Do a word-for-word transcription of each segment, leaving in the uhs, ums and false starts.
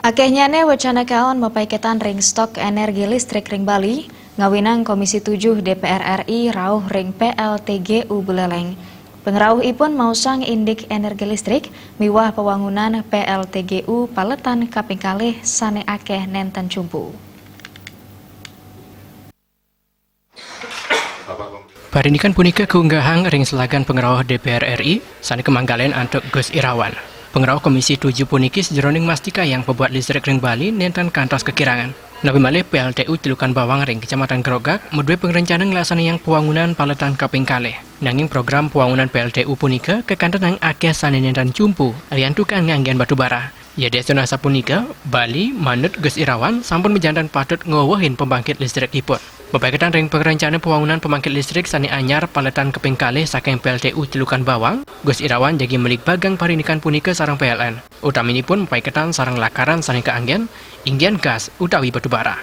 Akehnyane wacana kaon mapaiketan ring stok energi listrik ring Bali, ngawinang Komisi tujuh D P R R I rauh ring P L T G U Buleleng. Pangrauh ipun maosang indik energi listrik miwah pawangunan P L T G U paletan kaping kalih sane akeh nenten cumpu. Parindikan punika kaunggahang ring selagan pangrauh D P R R I sane kamanggalen antuk Gus Irawan. Pangrauh Komisi tujuh puniki sajeroning mastikayang pabuat listrik ring Bali nenten kantos kakirangan. Napi malih P L T U Celukan Bawang ring Kecamatan Grogak madue pangrencana nglaksanayang pawangunan paletan kaping kalih. Nanging program pawangunan P L T U punika kakantenang akeh sane nenten cumpu riantukan nganggen batu bara. Yadiastun asapunika, Bali, manut Gus Irawan, sampun majanten patut ngwewehin pembangkit listrikipun. Mapaiketan ring pangrencana pawangunan pembangkit listrik sane anyar paletan kaping kalih saking P L T U Celukan Bawang, Gus Irawan jagi mligbagang parindikan punika sareng P L N. Utaminipun mapaiketan sareng lakaran sane kaanggen, inggian gas utawi batu bara.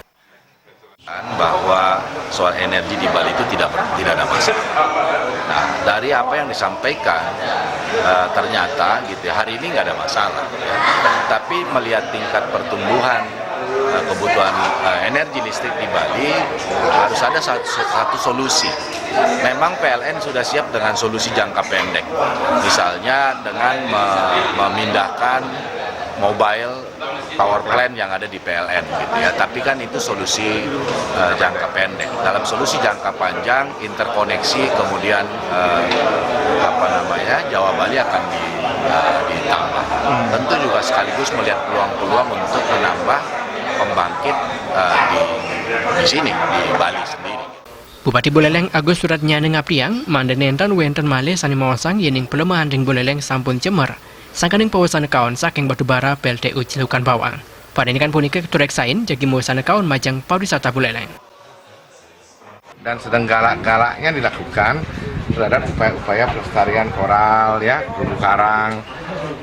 Bahwa soal energi di Bali itu tidak ber-, tidak ada masalah. Nah, dari apa yang disampaikan, eh, ternyata gitu ya, hari ini nggak ada masalah. Tapi melihat tingkat pertumbuhan, eh, kebutuhan, eh, energi listrik di Bali, harus ada satu, satu solusi. Memang P L N sudah siap dengan solusi jangka pendek, misalnya dengan me-, memindahkan mobile power plant yang ada di P L N gitu ya. Tapi kan itu solusi, eh, jangka pendek. Dalam solusi jangka panjang, interkoneksi kemudian, eh, apa namanya, Jawa Bali akan di-, eh, ditambah. Tentu juga sekaligus melihat peluang-peluang untuk menambah pembangkit, eh, di, di sini, di Bali sendiri. Bupati Buleleng Agus Suratnyana ngaptiang, mangda nenten wenten malih sane maosang yening palemahan ring Buleleng sampun cemer, sangkaning pawasana kaon saking batu bara P L T U Celukan Bawang. Parindikan punika katureksain jagi mawasana kaon majeng pariwisata Buleleng. Dan sedang galak-galaknya dilakukan terhadap upaya-upaya pelestarian koral, ya, terumbu karang,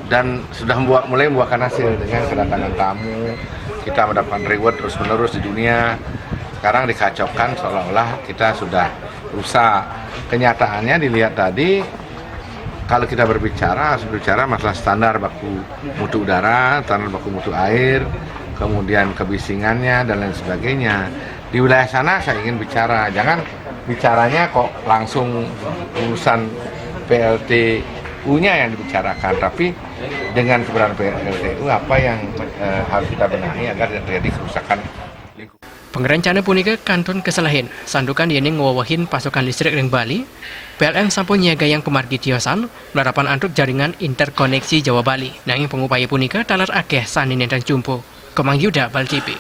dan sudah membuat, mulai membuahkan hasil dengan kedatangan tamu. Kita mendapatkan reward terus-menerus di dunia. Sekarang dikacaukan seolah-olah kita sudah rusak. Kenyataannya dilihat tadi, kalau kita berbicara, harus berbicara masalah standar baku mutu udara, standar baku mutu air, kemudian kebisingannya, dan lain sebagainya. Di wilayah sana saya ingin bicara, jangan bicaranya kok langsung urusan P L T U-nya yang dibicarakan, tapi dengan keberadaan P L T U, apa yang, eh, harus kita benahi agar tidak terjadi kerusakan lingkungan. Pangrencana punika kantun kaselehin, santukan yening ngwewehin pasokan listrik ring Bali, P L N sampun nyiagayang pamargi tiosan, malarapan antuk jaringan interkoneksi Jawa Bali. Nanging pangupaya punika taler akeh sane nenten cumpu. Komang Yuda, Bali T V.